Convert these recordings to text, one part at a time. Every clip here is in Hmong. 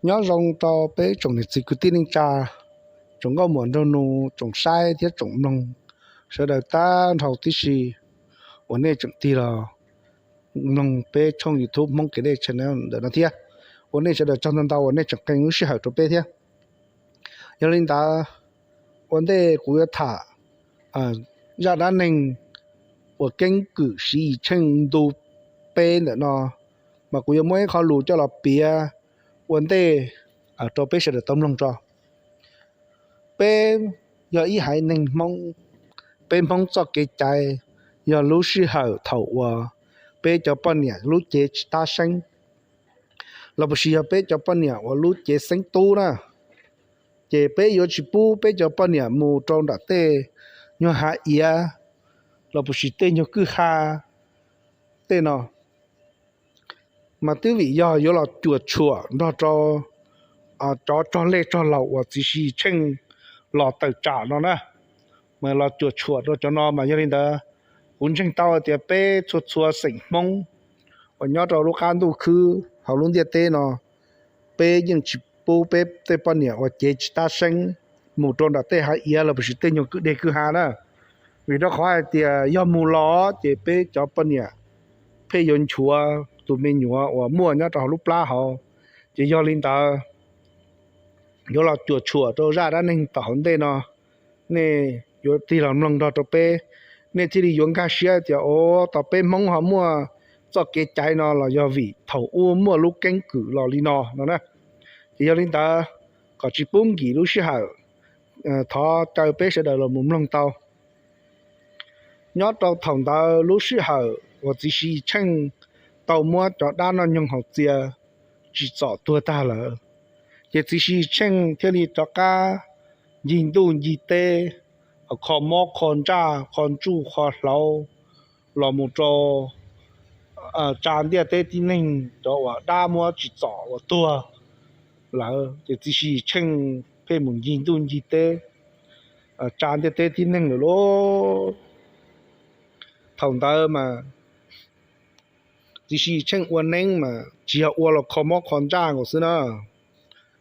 Nyob zoo rau peb tsoom niam txiv kwv tij neej tsa, tsoom nkauj muam nraug nus, tsoom saib thiab tsoom mloog, sawv daws tag nrho tib si uas nej tseem tig los mloog peb tshooj YouTube Hmoob Kev Dej Channel ntawm no thiab. Ua nej sawv daws tsaug ntau ntau uas nej tseem qee lub sij hawm rau peb thiab. Yog li ntawd, ua ntej kuv yuav tham zaj dab neeg uas keeb kwm Siv Yis Tsheej ntu peb ntawm no, mas kuv yuav muab ib qho lus coj los piav ua ntej rau peb sawv daws tau mloog tso. Peb yog ib haiv neeg Hmoob, peb Hmoob txoj kev cai yog lub sij hawm thaum uas peb cov poj niam lub cev tsis tab seeb, los puas sis yog peb cov poj niam uas lub cev xeeb tub na, ces peb yuav tsis pub peb cov poj niam mus rau nram tej nyuag hav iav los puas sis tej nyuag kwj ha tej no, mas twb vim yog yuav los cuam tshuam nrog rau cov rog lej rog laus uas txiv Siv Yis Tsheej los tawm tsam no na, mas los cuam tshuam rau cov no. Mas yog li ntawd, kuv ntseeg tau tias peb txhua txhua xeem Hmoob uas nyob rau lub qab ntuj khwb hauv lub ntiaj teb no, peb yeej tsis pub peb tej poj niam uas cev tsis tab seeb mus rau nram tej hav iav los puas sis tej nyuag kwj deg kwj ha na. Vim rau qhov hais tias yog mus los ces peb cov poj niam pheej yuav nchuav tus me nyuam uas muaj nyob rau hauv lub plab hauv. Ces yog li ntawd, yuav los cuam tshuam rau zaj dab neeg tom hauv ntej no, nej yuav tig los mloog nrog rau peb, nej thiaj li yuav nkag siab tias, o, tos peb Hmoob ho muaj txoj kev cai no los yog vim thaum ub muaj lub keeb kwm los li no no na. Ces yog li ntawd, kom tsis pub nkim lub sij hawm, thov caw peb sawv daws los mus mloog tau. Nyob rau thaum ntawd lub sij hawm uas txiv Siv Yis Tsheej tau muab cov dab noj nyoog haus txias tsim txom tuag tag lawm, ces txiv Siv Yis Tsheej thiaj li rov qab ncig ntuj ncig teb, kho mob kho ntsaj kho ntsuj kho hlauv los mus rau tsa ntiaj teb tib neeg cov uas dab muab tsim txom uas tuag lawm. Ces txiv Siv Yis Tsheej pheej mus ncig ntuj ncig teb, tsa ntiaj teb tib neeg lawm lauj. Thaum ntawd mas txiv Siv Yis Tsheej ua neeb mas tsis yog ua los kho mob kho ntsaj nkaus xwb na,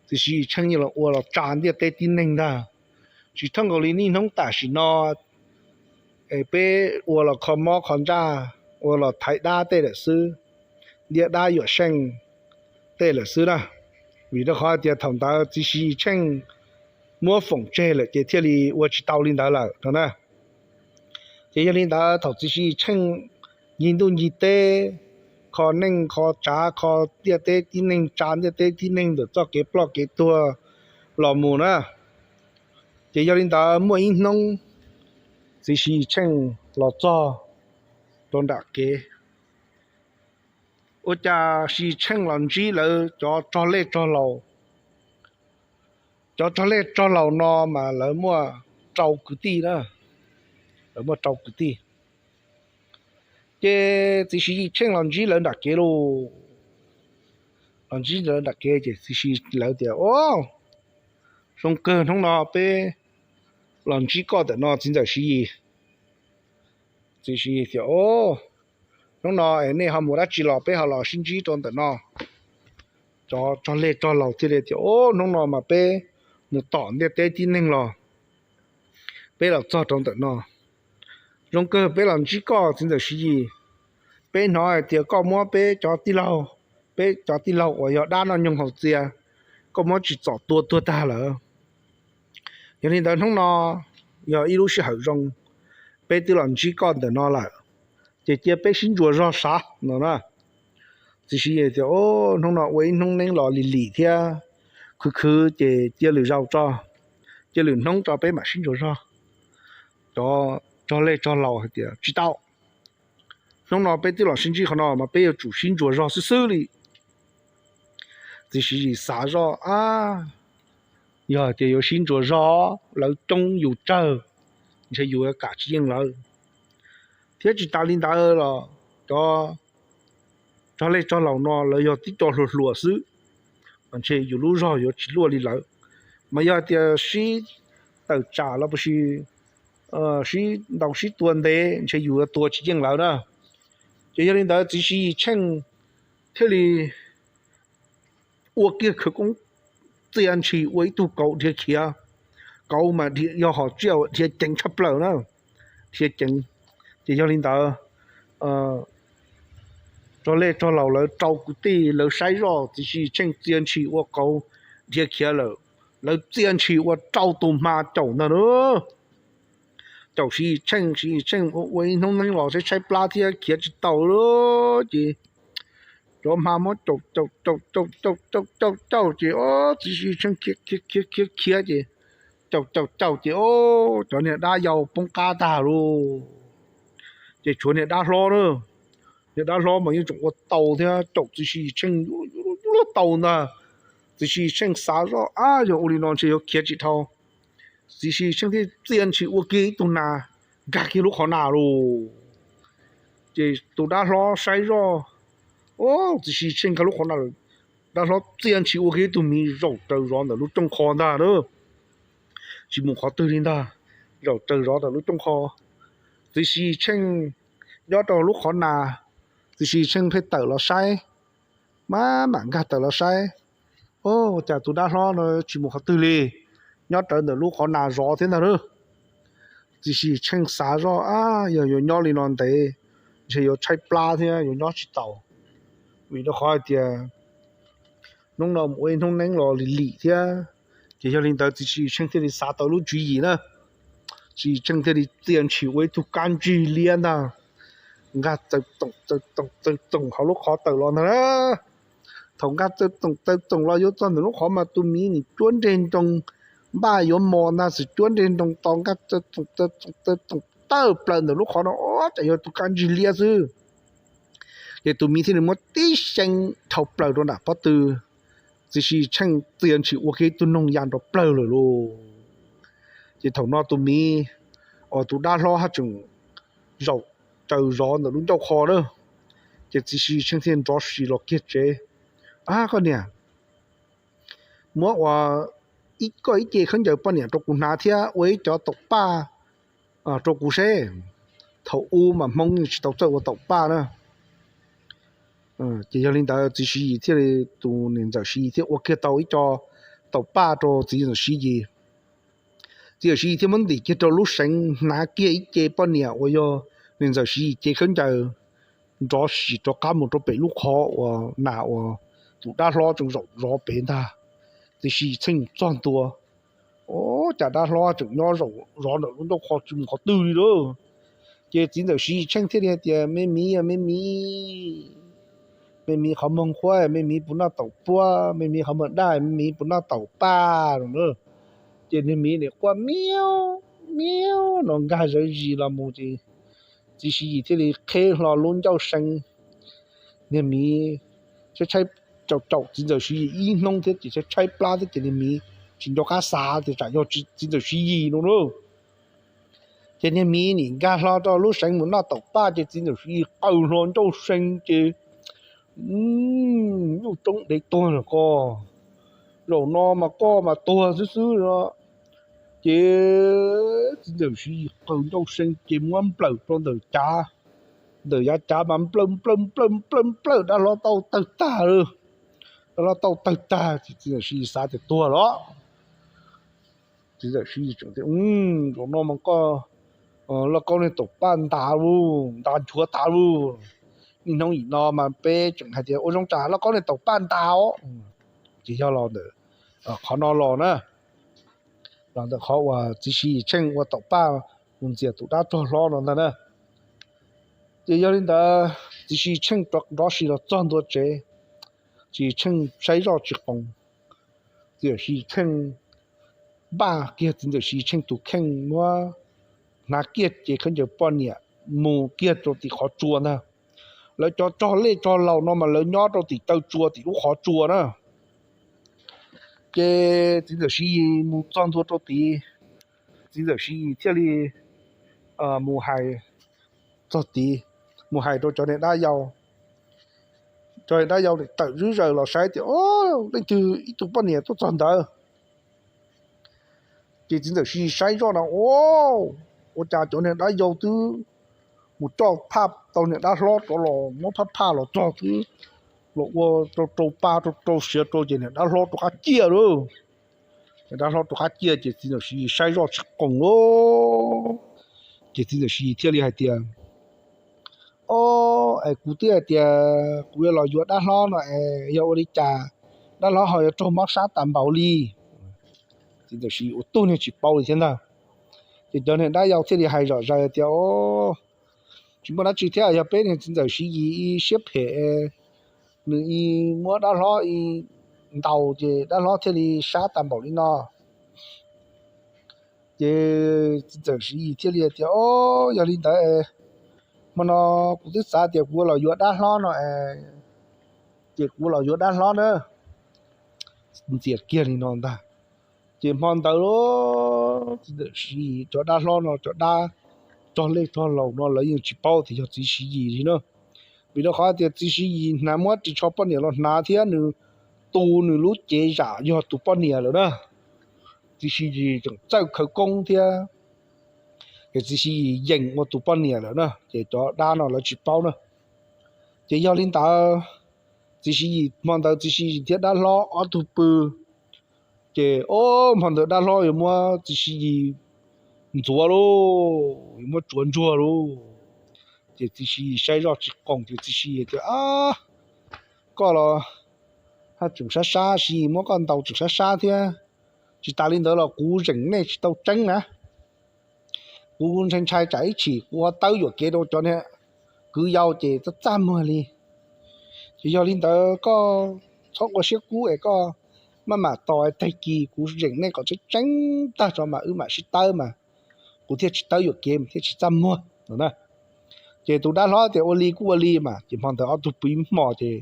txiv Siv Yis Tsheej yeej los ua los tsa ntiaj teb tib neeg ntag. Tsis thooj nkaus li niaj hnub tam sim no, peb ua los kho mob kho ntsaj, ua los thaiv dab tej lawm xwb, ntiab dab yuam seej tej lawm xwb na. Vim rau qhov tias thaum ntawd txiv Siv Yis Tsheej muab foom tseg lawm ces thiaj li ua tsis tau li ntawd lawm no na. Ces yog li ntawd thaum txiv Siv Yis Tsheej ncig ntuj ncig teb, kho neej kho tsav, kho ntiaj teb tib neeg, tsa ntiaj teb tib neeg ntawm txoj kev ploj kev tuag los mus na, ces yog li ntawd muaj ib hnub txiv Siv Yis Tsheej los txog rau nram kev. Ua cas Siv Yis Tsheej los ntsib lawv cov rog lej rog laus. Cov rog lej rog laus no mas lawv muaj rau kwv tij na, lawv muaj rau kwv tij. Ces txiv Siv Yis Tsheej los ntsib lawv nram kev lauj. Los ntsib lawv nram kev ces txiv Siv lawv tias, o, zoo kawg hnub no peb los ntsib koj ntawm no txiv ntxawm Siv Yis. Txiv Siv Yis tias, o, hnub no es nej ho mus dab tsi los peb ho los sib ntsib rau ntawm no? Cov rog lej rog laus thiaj li tias, o, hnub no mas peb mus tom ntiaj teb tib neeg los, peb los txog rau ntawm no. Zoo kawg peb los ntsib koj txiv ntxawm Siv Yis. Peb hnov hais tias koj muab peb cov tij laug, peb cov tij laug uas yog dab noj nyoog haus txias, koj muab tsim txom tua tuag tag lawm. Yog li ntawd hnub no yog ib lub sij hawm zoo, peb twb los ntsib koj ntawm no lawm, ces cia peb sib ntsuas zog sav no na. Txiv Siv Yis tias, o, hnub no ua ib hnub neeb los lim lim thiab khwv khwv ces cia lwm zaus tso, cia lwm hnub tso peb mam sib ntsuas zog. Cov rog lej rog laus hais tias, tsis tau, hnub no peb twb los sib ntsib qhov no mas peb yuav tsum sib ntsuas zog xwb xwb li. Txiv Siv Yis xav zoj, a, yog tias yuav sib ntsuas zog, lawv coob yus tsawg, ntshe yus yuav kam tsis yeej lawv. Thiab tsis tas li ntawd los cov rog lej rog laus no lawv yog tib co hluas hluas xwb, ntshe yus lub zog yuav tsis luaj li lawv. Mas yog tias sib tawm tsam los puas sis sib ntaus sib tua ntev ntshe yus yuav tua tsis yeej lawv na. Ces yog li ntawd txiv Siv Yis Tsheej thiaj li ua kiag khawv koob txia ntshis ua ib tug kauv dhia khiav. Kauv mas yog hom tsiaj uas dhia ceev tshaj plaws na, dhia ceev. Ces yog li ntawd, txog lej txog laus lawv rau kwv tij lawv saib zoj txiv Siv Tsheej txia ntshis ua kauv dhia khiav lawm, lawv txia ntshis ua rau tus hma caum ntag na. Caum Siv Tsheej, Siv Tsheej ua ib hnub neeb los tshaib tshaib plab thiab khiav tsis tau li. Ces cov hma muab caum caum caum caum caum caum caum ces txiv Siv Tsheej khiav khiav khiav khiav ces caum caum caum ces cov niag dab yau poob qab tag lauj. Ces tshuav niag dab hlob na, niag dab hlob mas yeej tseem ua tau thiab, caum txiv Siv Tsheej yuav luag tau ntag. Txiv Siv Tsheej xav zoj, ab, yog ua li no ntshe yuav khiav tsis dhau. Txiv Siv Tsheej thiaj txia ntshis ua kiag ib tug nas nkag kiag lub qhov nas lauj. Ces tus dab hlob saib zoj, txiv Siv Tsheej nkag lub qhov nas, dab hlob txia ntshis ua kiag ib tug miv zaum raws zov ntawm lub rooj qho ntag na. Tsis mus qhov twg li ntag, zaum raws zov ntawm lub rooj qho. Txiv Siv Tsheej nyob rau lub qhov nas, txiv Siv Tsheej pheej tawm los saib, maj mam nkag tawm los saib, ua cas tus dab hlob no tsis mus qhov twg li, nyob rawv ntawm lub qhov nas zov thiab ntag na. Txiv Siv Tsheej xav zoj, ab, yog yuav nyob li no ntev ntshe yuav tshaib plab thiab yuav nyob tsis taus, vim rau qhov hais tias hnub no mus ua ib hnub neeb los lim lim thiab. Ces yog li ntawd txiv Siv Tsheej thiaj li xav tau lub tswv yim na. Txiv Siv Tsheej thiaj li txia ntshis ua ib tug kab ntsig liab ntag, nkag txawm toom txawm toom txawm toom hauv lub qhov tawm los ntag na. Thaum nkag txawm toom txawm toom los yuav txog ntawm lub qhov mas tus miv nim cuab nreg nroo, npaj yuav mos ntag, txawm cuab nreg nroo tos nkag txawm toom txawm toom txawm toom tawm plaws ntawm lub qhov no, ua cas yog tus kab ntsig liab xwb. Ces tus miv thiaj li muab tib xyeeb dhau plaws rau nram pob tw, txiv Siv Tsheej txia ntshis ua kiag ib tug noog ya nrov plawg lawm lauj. Ces thaum no tus miv, tus dab hlob haj tseem zaum raws zov ntawm lub ncauj qho na. Ces txiv Siv Tsheej thiaj nrov sis los kiag tsev, ab, koj niam, muab ua ib, koj ib ce khaub ncaws poj niam rau kuv hnav thiab ua ib cov taum paj rau kuv seb. Thaum ub mas Hmoob yeej tsis tau txawj ua taum paj na. Ces yog li ntawd txiv Siv Yis thiaj li, tus niam ntxawm Siv Yis thiaj ua kiag tau ib co taum paj rau txiv ntxawm Siv Yis. Txiv ntxawm Siv Yis thiaj muab ntim kiag rau lub seev hnav kiag ib ce poj niam uas yog niam ntxawm Siv Yis cev khaub ncaws, nrov sis rov qab mus rau pem lub qhov uas nas uas tus dab hlob tseem zaum zov pem ntag. Txiv Siv Yis txheej txog ntua, ua cas dab hlob tseem nyob zaum zov ntawm lub ncauj qho tsis mus qhov twg li lauj. Ces txiv ntxawm Siv Yis Tsheej thiaj li hais tias, me miv, me miv, me miv qhov muag nquab, me miv puas noj taum puab, me miv qhov muag daj, me miv puas noj taum paj no. Ces niag miv nim quaj miau miau no nkag zawv zis los mus ces txiv Siv Yis thiaj li qheb hlo lub ncauj seev. Niag miv tshaib tshaib, caum caum txiv ntxawm Siv Yis ib hnub thiab ces tshaib tshaib plab thiab ces niag miv tsis nco qab xav tias tsam yog txiv ntxawm Siv Yis no lauj. Ces niag miv nim nkag hlo rau lub seev mus noj taum paj ces txiv ntxawm Siv Yis qaws hlo ncauj seev ces nyuj roob dev tuag lawm ko. Zaum no mas koj mas tuag xwb xwb no. Ces txiv ntxawm Siv Yis qaws ncauj seev ces muab nplawm rau ntawm cav, ntawm yav cav mas nplawm nplawm nplawm nplawm nplawm dab hlob tau tawg tag lawm. Dab hlob tau tawg tag ces txiv ntxawm Siv Yis xav tias tuag los. Txiv ntxawm Siv Yis tseem tias, zaum no mas koj, lauj kaub niag taum paj ntas lauj, ntas nchuav tas lauj. Niaj hnub yim no mas peb tseem hais tias ua zoo tsam lauj kaub niag taum paj ntas os. Ces yog los ntawm qhov no los na, los ntawm qhov uas txiv Siv Yis Tsheej ua taum paj mus ntxias tus dab rog hlob no ntag na. Ces yog li ntawd txiv Siv Yis Tsheej nrov sis los txog ntua tsev, txiv Siv Yis Tsheej saib zoj tsis qoos. Txiv ntxawm Siv Yis Tsheej npaj kiag txiv ntxawm Siv Yis Tsheej tus kheej muab hnav kiag cev khaub ncaws poj niam mus kiag rau tim qhov tsua ntag. Lawv cov tsog lej tsog laus no mas lawv nyob rau tim taw tsua tim lub qhov tsua na. Ces txiv ntxawm Siv Yis mus txog ntua rau tid, txiv ntxawm Siv Yis thiaj li mus hais txog tid, mus hais rau cov niag dab yau. Cov niag dab yau tawm zwb zaws los saib tias, o, leej twg ib tug poj niam tuaj txog ntawd. Ces txiv ntxawm Siv Yis saib zoj no, ua cas cov niag dab yau twb mus coj phaj tau niag dab hlob rov los muab phaj phaj los txog twb los ua rau rau pa rau rau siav rau ces niag dab hlob rov qab ciaj lauj. Niag dab hlob rov qab ciaj ces txiv ntxawm Siv Yis saib zoj tsis qoos lauj. Ces txiv ntxawm Siv Yis thiaj li hais tias, Ob, es kuv twb hais tias kuv yuav los yuav dab hlob no es yog ua li cas dab hlob ho yuav raug mob sab tas npaum li? Txiv ntxawm Siv Yis ua tug niag tsis paub li thiab ntag. Ces cov niag dab yau thiaj li hais zom zaws tias, Tsis muaj dab tsi thiab, yog peb niag txiv ntxawm Siv Yis ib siab phem, nws ib muab dab hlob ib ntaus ces dab hlob thiaj li sab tas npaum li no. Ces txiv ntxawm Siv Yis thiaj li tias, Yog li ntawd, hmo no kuv twb xav tias kuv los yuav dab hlob no es, ces kuv los yuav dab hlob na. Ntxias kiag li no ntag. Ces hmo ntawd txiv ntxawm Siv Yis cov dab hlob no, cov dab rog lej rog laus no lawv yeej tsis paub tias yog txiv Siv Yis li na. Vim rau qhov tias txiv Siv Yis hnav muab ris tsho poj niam los hnav thiab nws tu nws lub cev zam yog tus poj niam lawm na. Txiv Siv Yis tseem txawj khawv koob thiab, ces txiv Siv Yis yeem ua tus poj niam lawm na, ces cov dab no lawv tsis paub na. Ces yog li ntawd, txiv Siv Yis hmo ntawd txiv Siv Yis thiab dab hlob ob tug pw, ces ob hmo ntawd dab hlob yuav muab txiv Siv Yis ntxuav lauj, yuav muab tsuav ntsuag lauj. Ces txiv Siv Yis saib zoj tsis qoos ces txiv Siv Yis tias, Ab, koj los haj tseem sab sab, Siv Yis muab koj ntaus tseem sab sab thiab. Tsis tas li ntawd los kuv zeem nej tsis tau tseeb na. Kuv ntshai ntshai tsam ib chim kuv ho tawb yuam kev rau cov niag kwv yau ces txaj txaj muag li. Ces yog li ntawd koj txhob ua siab kub es koj maj mam tos tag kis kuv zeem nej kom tseeb tseeb tag tso mas wb mam sib tawb mas kuv thiaj tsis tawb yuam kev mas thiaj tsis txaj muag no na. Ces tus dab hlob tias ua li kuj ua li mas, ces hmo ntawd ob tug pw ib hmos ces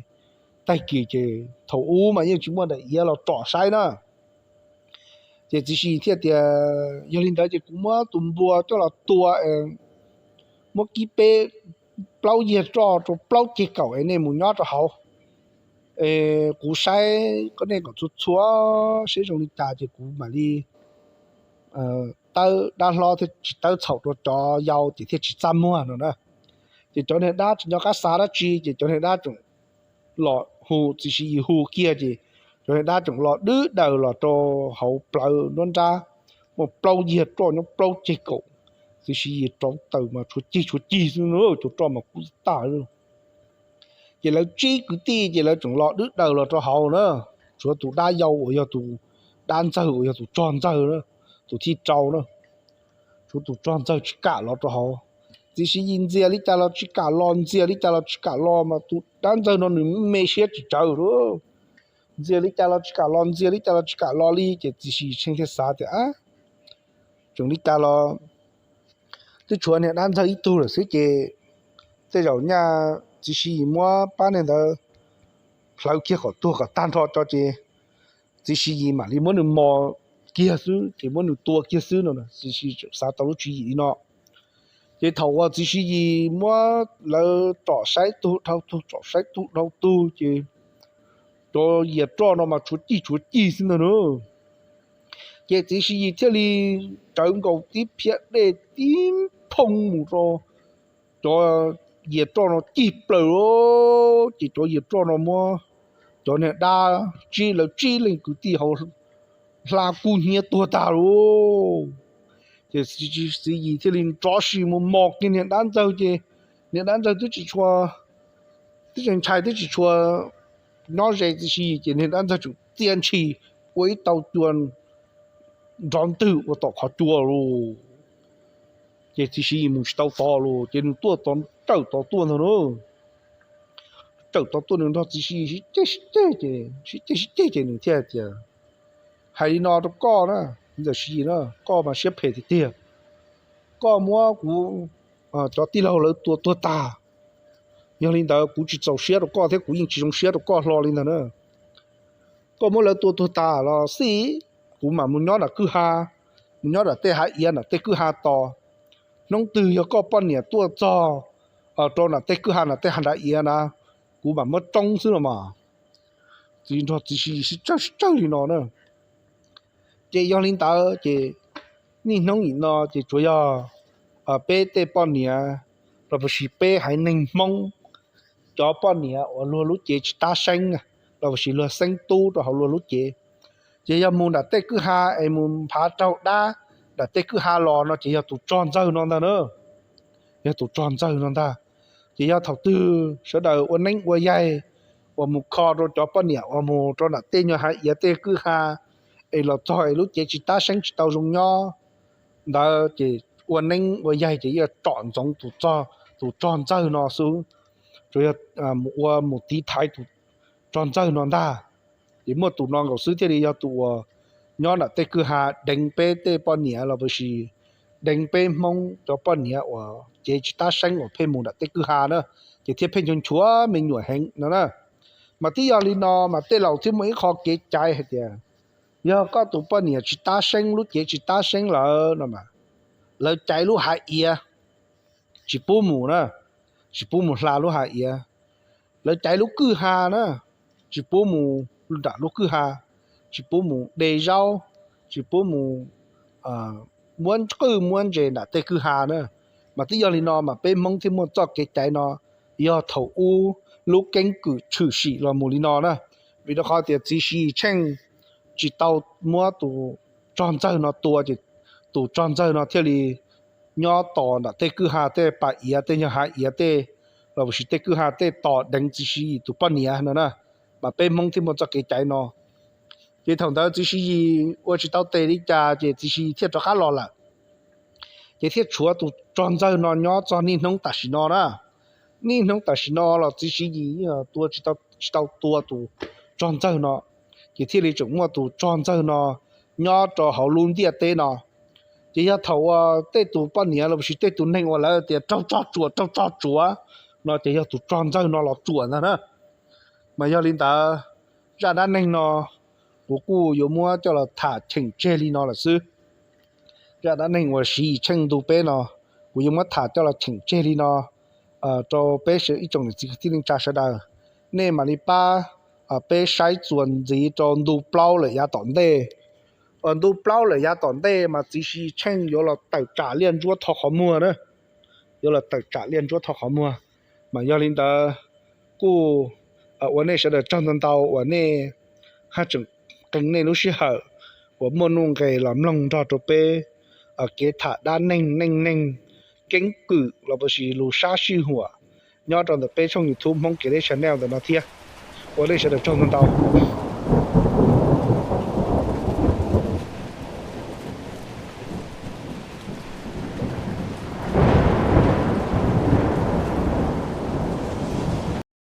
tag kis ces thaum ub mas yeej tsis muaj daim iav los tsom saib na. Ces txiv Siv Yis thiaj tias, Yog li ntawd ces kuv muab tus npua coj los tua, muab kib peb plaub yiag roj rau plaub ceg kaum es nej mus nyob rau hauv. Kuv saib kom nej kom txhua txhua siab zoo li cas ces kuv mam li tawb dab hlob thiab tsis tawb txhaum rau cov yau ces thiaj tsis txaj muag no na. Ces cov niag dab tsis nco qab xav dab tsi ces cov niag dab tseem los hu, txiv Siv Yis hu kiag ces cov niag dab tseem los dwb daws los rau hauv plawv nruab nrab, muaj plaub yiag roj nyob plaub ceg kaum. Txiv Siv Yis rauv taws mas tshuav cig tshuav cig xwb, cov roj mas kub tag. Ces lawv tsib kwv tij ces lawv tseem los dwb daws los rau hauv na, tshuav tus dab yau uas yog tus dab ntxawg uas yog tus rog ntxawg na, tus thib rau na, tshuav tus rog ntxawg tsis kam los rau hauv. Txiv Siv Yis ntxias li cas los tsis kam los, ntxias li cas los tsis kam los mas tus dab ntxawg no nws me siab tsis tsawg lauj. Ntxias li cas los tsis kam los, ntxias li cas los tsis kam los li ces txiv Siv Yis thiaj xav tias, Tseem li cas los twb tshuav niag dab ntxawg ib tug lawm xwb ces tej zaum nyaj txiv Siv Yis muab pab niag ntawd hlawv kiag kom tuag kom tag nrho tso ces txiv Siv Yis mam li muab nws mos kiag xwb ces muab nws tua kiag xwb no. Txiv Siv Yis tseem xav tau lub tswv yim li no. Ces thaum uas txiv Siv Yis muab lawv tsom saib tug dhau tug, tsom saib tug dhau tug ces cov yias roj no mas tshuav cig tshuav cig xwb ntag na. Ces txiv Siv Yis thiaj li rawv nkaus tib phiab dej tib phoo mus rau cov yias roj no cig plaws lauj. Ces cov yias roj no muab cov niag dab tsib, lawv tsib leeg kwv tij hauv hla kub hnyiab tuag tag lauj. Ces txiv Siv Yis thiaj li rov sim mus mos kiag niag dab ntxawg ces niag dab ntxawg twb tsis tshua, twb tsis ntshai, twb tsis tshua nyob ze txiv Siv Yis ces niag dab ntxawg tseem txia ntshis ua ib tau cua nrov ntwg ua tom qhov cua lauj. Ces txiv Siv Yis mus tsis tau tod lauj, ces nws tuaj tod, rawm tod tuaj ntag na. Rawm tod tuaj nws nrog txiv Siv Yis sib ceg sib ceg ces, sib ceg sib ceg ces nws thiaj tias, Hais li no rau koj na, ntxawm Siv Yis na, koj mas siab phem tiag tiag. Koj muab kuv cov tij laug lawv tua tuag tag. Yog li ntawd kuv tsis txaus siab rau koj thiab kuv yeej tsis zoo siab rau koj hlo li ntag na. Koj muab lawv tua tuag tag los xij, kuv mam mus nyob nram kwj ha, mus nyob nram tej hav iav nram tej kwj ha tos. Hnub twg yog koj poj niam tuaj txog rau nram tej kwj ha nram tej hav nram iav na, kuv mam muab tsoob xwb no mas. Txiv nrog txiv Siv Yis sib tsawg sib tsawg li no na. Ces yog li ntawd ces niaj hnub nim no ces tsuas yog peb tej poj niam los puas sis peb haiv neeg Hmoob cov poj niam uas luag lub cev tsis tab seeb, los sis luag xeeb tub rau hauv luag lub cev. Ces yog mus nram tej kwj ha es mus nphav raug dab nram tej kwj ha los no ces yog tus tsog ntxawg no ntag na. Yog tus tsog ntxawg no ntag. Ces yog thaum twg sawv daws ua neeb ua yaig uas mus kho rau cov poj niam uas mus rau nram tej nyuag hav iav tej kwj ha es los txog es lub cev tsis tab seeb tsis tau zoo nyob ntawd ces ua neeb ua yaig ces yuav tsom ntsoov tus tsog ntxawg no xwb. Tsuas yog mus ua mus tiv thaiv tus tsog ntxawg no ntag. Ces muaj tus no nkaus xwb thiaj li yog tus uas nyob nram tej kwj ha deev peb tej poj niam los sis deev peb Hmoob cov poj niam uas cev tsis tab seeb uas pheej mus nram tej kwj ha na, ces thiaj pheej nchuav nchuav me nyuam heev no na. Mas twb yog li no mas tej laus thiaj muaj ib qho kev cai hais tias yog koj tus poj niam tsis tab seeb lub cev tsis tab seeb lawm no mas lawv caiv lub hav iav tsis pub mus na, tsis pub mus hla lub hav iav. Lawv caiv lub kwj ha na, tsis pub mus nram lub kwj ha, tsis pub mus de zaub, tsis pub mus muab qwj muab ntses nram tej kwj ha na. Mas twb yog li no mas peb Hmoob thiaj muaj txoj kev caiv no, yog thaum ub lub keeb kwm tshwm sim los mus li no na. Vim rau qhov tias txiv Siv Yis Tsheej tsis tau muab tus tsog ntxawg no tua ces tus tsog ntxawg no thiaj li nyob tos nram tej kwj ha tej pas iav tej nyuag hav iav tej los sis tej kwj ha tej tos deev txiv Siv Yis tus poj niam no na. Mas peb Hmoob thiaj muaj txoj kev caiv no. Ces thaum ntawd txiv Siv Yis ua tsis tau tes li cas ces txiv Siv Yis thiaj rov qab los lawm. Ces thiaj tshuav tus tsog ntxawg no nyob txog niaj hnub tam sim no na. Niaj hnub tam sim no los txiv Siv Yis tua tsis tau tua tus tsog ntxawg no, ces thiaj li tseem muaj tus tsog ntxawg no nyob rau hauv lub ntiaj teb no. Ces yog thaum uas tej tus poj niam los sis tej tus neeg uas lawv tias raug tsog tsuam raug tsog tsuam no ces yog tus tsog ntxawg no los tsuam ntag na. Mas yog li ntawd, zaj dab neeg no kuv kuj yuav muab coj los tham cheem tseg li no lawm xwb. Zaj dab neeg uas Siv Yis Tsheej ntu peb no, kuv yuav muab tham coj los cheem tseg li no rau peb ib tsoom niam txiv kwv tij neej tsa sawv daws. Nej mam li pab peb saib txuas ntxiv rau ntu plaub lawm yav tom ntej. Ntu plaub lawm yav tom ntej mas txiv Siv Yis Tsheej yuav los tawm tsam liaj ntsuab tho qhov muag na, yuav los tawm tsam liaj ntsuab tho qhov muag. Mas yog li ntawd kuj ua nej sawv daws tsaug ntau ntau uas nej haj tseem qee nej lub sij hawm uas muaj nuj nqes los mloog nrog rau peb kev tham dab neeg neej neeg, keeb kwm los sis lus sab sij huam nyob rau ntawm peb tshooj YouTube Hmoob Kev Deb Channel ntawm no thiab. Ua nej sawv daws tsaug ntau ntau.